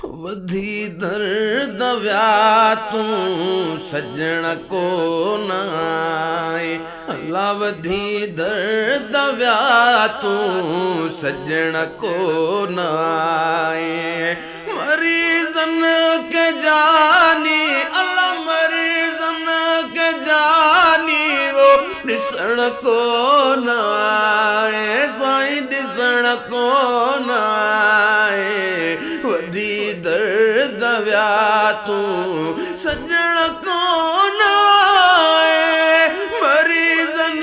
وڌي درد ويا تون سڄڻ ڪو نه آئين الله وڌي درد ويا تون سڄڻ ڪو نه آئين مريضن کي جاني الله مريضن کي جاني وو ڏسڻ ڪو نه آئين سائين ڏسڻ ڪو نه آئين وڌي درد ويا تون سڄڻ ڪونه آئين مريضن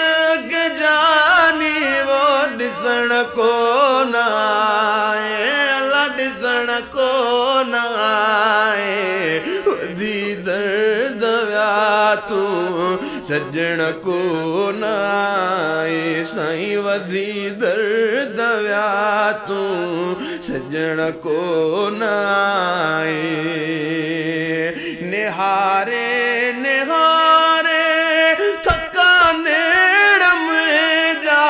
کي جاني وو ڏسڻ ڪونه آئين الا ڏسڻ ڪونه آئين وڌي درد ويا تون سڄڻ ڪونه آئين سائين وڌي درد ويا تون سڄڻ ڪو نه آئين. نهاري نهاري ٿڪا نيڻ منهنجا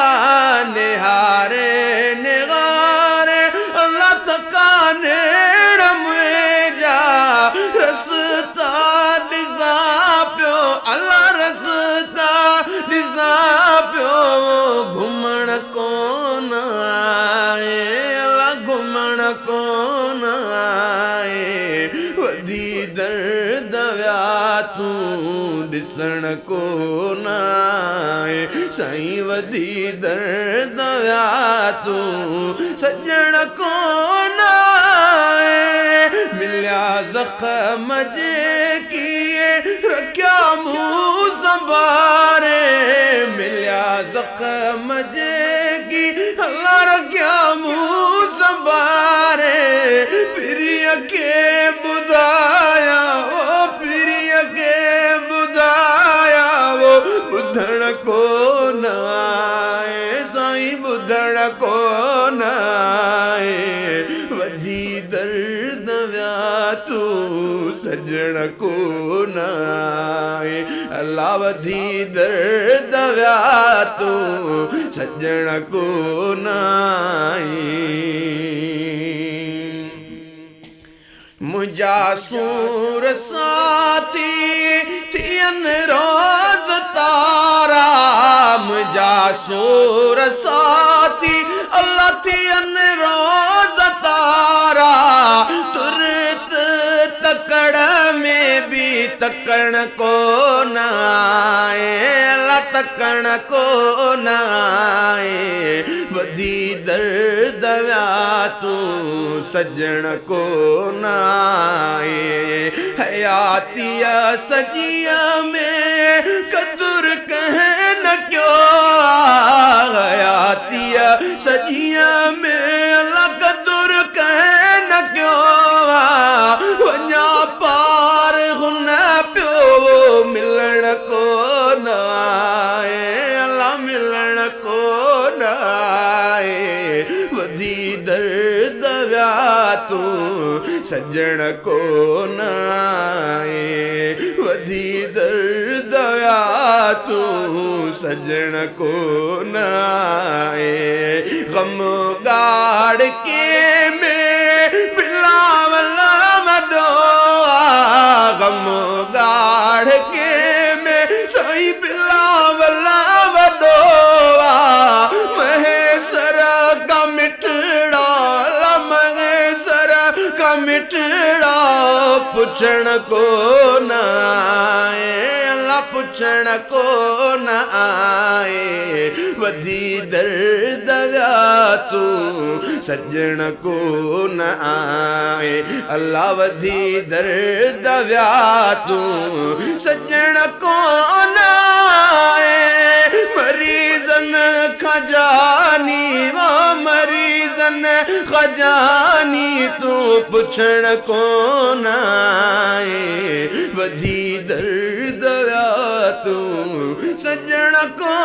نهاري نهاري الله ٿڪا نيڻ منهنجا رستا ڏسان پيو الله رستا ڏسان پيو گهمڻ ڪونه آئين الا گهمڻ ڪونه آئين وڌي درد ويا تون ڏسڻ ڪونه آئين سائين وڌي درد ويا تون سڄڻ ڪونه آئين مليا زخم جيڪي رکيا مون سنڀاري مليا زخم جيڪي الله رکيا مون سنڀاري پرينء کي ٻڌايان او پرينء کي ٻڌايان او ٻڌڻ ڪو نه آهي سائين ٻڌڻ ڪو نه آهي وڌي درد ويا تون سڄڻ ڪو نه آهي الله وڌي درد ويا تون سڄڻ ڪو نه آهين. منهنجا سور ساٿي ٿين روز تارا منهنجا سور ساٿي الله ٿين روز تارا ترت تڪڙ ۾ به تڪڻ ڪو نه آهي الا تڪڻ ڪو نه آهي وڌي درد ويا تون سڄڻ ڪو نه آهي حياتيء سڄيء ۾ قدر ڪنهن نه ڪيو آ حياتيء سڄيء ۾ الا قدر ڪنهن نه ڪيو آ وڃان پار هن پيو ملڻ ڪو نه آهي الا ملڻ ڪو نه آهي وڌي درد ويا تون سڄڻ ڪو نه آهي وڌي درد ويا تون سڄڻ ڪو نه آهي غم ڳاڙڪي ۾ بلاول وڏو آ غم ڳاڙڪي ۾ سائين بلاول وڏو آ مهيسر کا مٺڙا مهيسر کا مٺڙا پڇڻ ڪو نه آهي الله پڇڻ ڪو نه آهي وڌي درد ويا تون سڄڻ ڪو نه آهي الله وڌي درد ويا تون سڄڻ ڪو نه آهي مريضن کان جاني او مريضن کان جاني تون پڇڻ ڪو نه آهي وڌي درد ويا تون سڄڻ ڪو